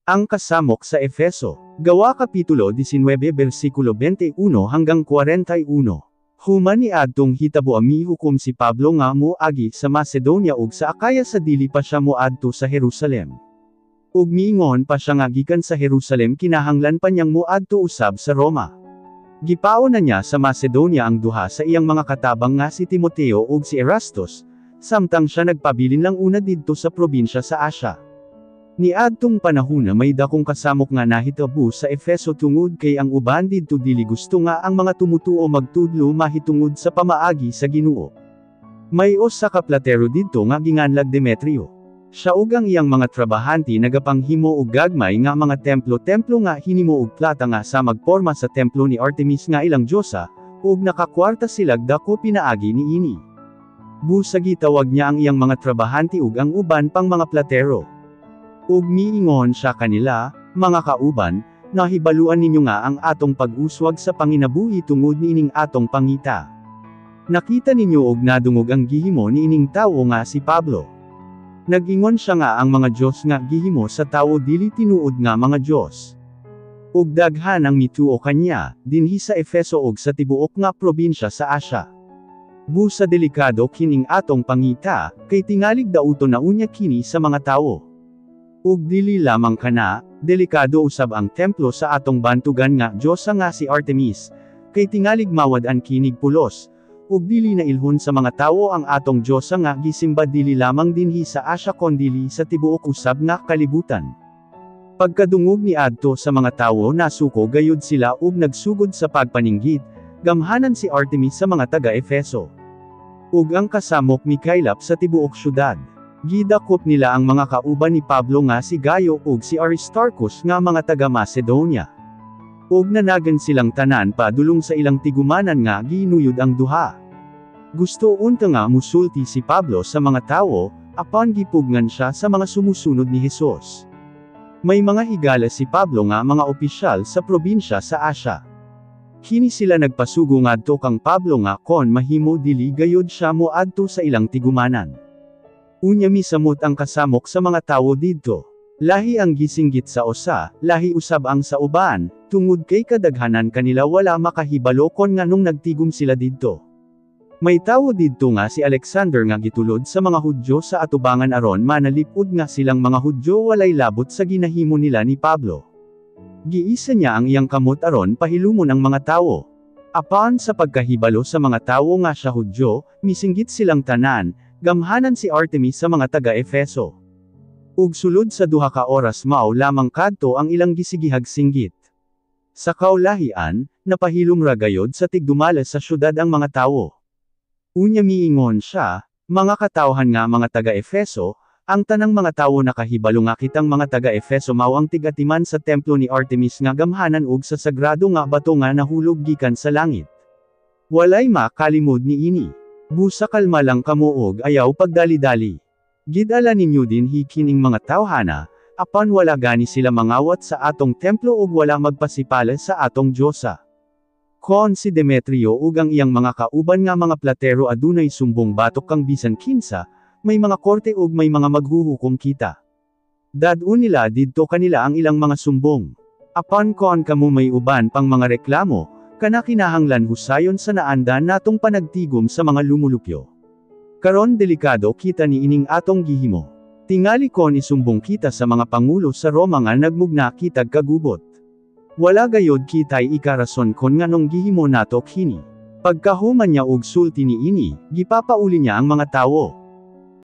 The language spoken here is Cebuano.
Ang kasamok sa Efeso. Gawa Kapitulo 19 versikulo 21 hanggang 41. Human ni adtong hitabo, mihukom si Pablo nga moagi sa Macedonia ug sa Acaya sa dili pa siya moadto sa Jerusalem. Ug miingon pa siya nga gikan sa Jerusalem kinahanglan pa niyang moadto usab sa Roma. Gipauna niya sa Macedonia ang duha sa iyang mga katabang nga si Timoteo ug si Erastus, samtang siya nagpabilin lang una didto sa probinsya sa Asia. Niadtong panahona, may dakong kasamok nga nahitabo sa Efeso tungod kay ang uban didto dili gusto nga ang mga tumutuo magtudlo mahitungod sa pamaagi sa Ginoo. May usa ka platero didto nga ginganlag Demetrio. Siya ug ang iyang mga trabahante nagapanghimo og gagmay nga mga templo-templo nga hinimo og plata nga sa magporma sa templo ni Artemis nga ilang diyosa, ug nakakwarta silag dako pinaagi niini. Busa gitawag niya ang iyang mga trabahante ug ang uban pang mga platero. Ug miingon siya kanila, "Mga kauban, nahibaluan ninyo nga ang atong pag-uswag sa panginabuhi tungod niining atong pangita. Nakita ninyo og nadungog ang gihimo niining tawo nga si Pablo. Nag-ingon siya nga ang mga Diyos nga gihimo sa tawo dili tinuod nga mga Diyos. Ug daghan ang mituo kanya, dinhi sa Efeso ug sa tibuok nga probinsya sa Asia. Busa delikado kining atong pangita, kay tingalig dauton na unya kini sa mga tawo. Ug dili lamang kana, delikado usab ang templo sa atong bantugan nga diyosa nga si Artemis, kay tingalig mawad-an kinig pulos, ug dili na ilhon sa mga tawo ang atong diyosa nga gisimba dili lamang dinhi sa Asia kondili sa tibuok usab nga kalibutan." Pagkadungog ni adto sa mga tawo, nasuko gayud sila ug nagsugod sa pagpaninggit, "Gamhanan si Artemis sa mga taga-Efeso." Ug ang kasamok mikaylap sa tibuok syudad. Gidakop nila ang mga kauban ni Pablo nga si Gayo ug si Aristarchus nga mga taga Macedonia. Ug nanagan silang tanan padulong sa ilang tigumanan nga giinuyod ang duha. Gusto unta nga musulti si Pablo sa mga tawo, apan gipugngan siya sa mga sumusunod ni Jesus. May mga higala si Pablo nga mga opisyal sa probinsya sa Asia. Kini sila nagpasugo ngadto kang Pablo nga kon mahimo dili gayud siya moadto sa ilang tigumanan. Unya misamot ang kasamok sa mga tawo didto. Lahi ang gisinggit sa usa, lahi usab ang sa uban, tungod kay kadaghanan kanila wala makahibalo kon nganong nagtigom sila didto. May tawo didto nga si Alexander nga gitulod sa mga Hudyo sa atubangan aron manalipud nga silang mga Hudyo walay labot sa ginahimo nila ni Pablo. Giisa niya ang iyang kamot aron pahilumon ang mga tawo. Apan sa pagkahibalo sa mga tawo nga siya Hudyo, misinggit silang tanan, "Gamhanan si Artemis sa mga taga-Efeso." Ug sulod sa 2 ka oras mao lamang kadto ang ilang gisigihag singgit. Sa kaulahian, napahilom ra gayod sa tigdumala sa syudad ang mga tawo. Unya miingon siya, "Mga katawhan nga mga taga-Efeso, ang tanang mga tawo nakahibalo nga kitang mga taga-Efeso mao ang tig-atiman sa templo ni Artemis nga gamhanan ug sa sagrado nga bato nga nahulog gikan sa langit. Walay makalimod niini. Busa kalma lang kamo og ayaw pagdali-dali. Gidala ninyo dinhi kining mga tawhana, apan wala gani sila mangawat sa atong templo ug wala magpasipala sa atong diyosa. Kon si Demetrio ug ang iyang mga kauban nga mga platero adunay sumbong batok kang bisan kinsa, may mga korte ug may mga maghuhukom kita. Dad-on nila didto kanila ang ilang mga sumbong. Apan kon kamo may uban pang mga reklamo, kana kinahanglan husayon sa naandan natong panagtigom sa mga lumulupyo. Karon delikado kita niining atong gihimo. Tingali kon isumbong kita sa mga pangulo sa Roma nga nagmugna kitag kagubot. Wala gayod kitay ikarason kon nganong gihimo nato kini." Pagkahuman niya og sulti niini, gipapauli niya ang mga tawo.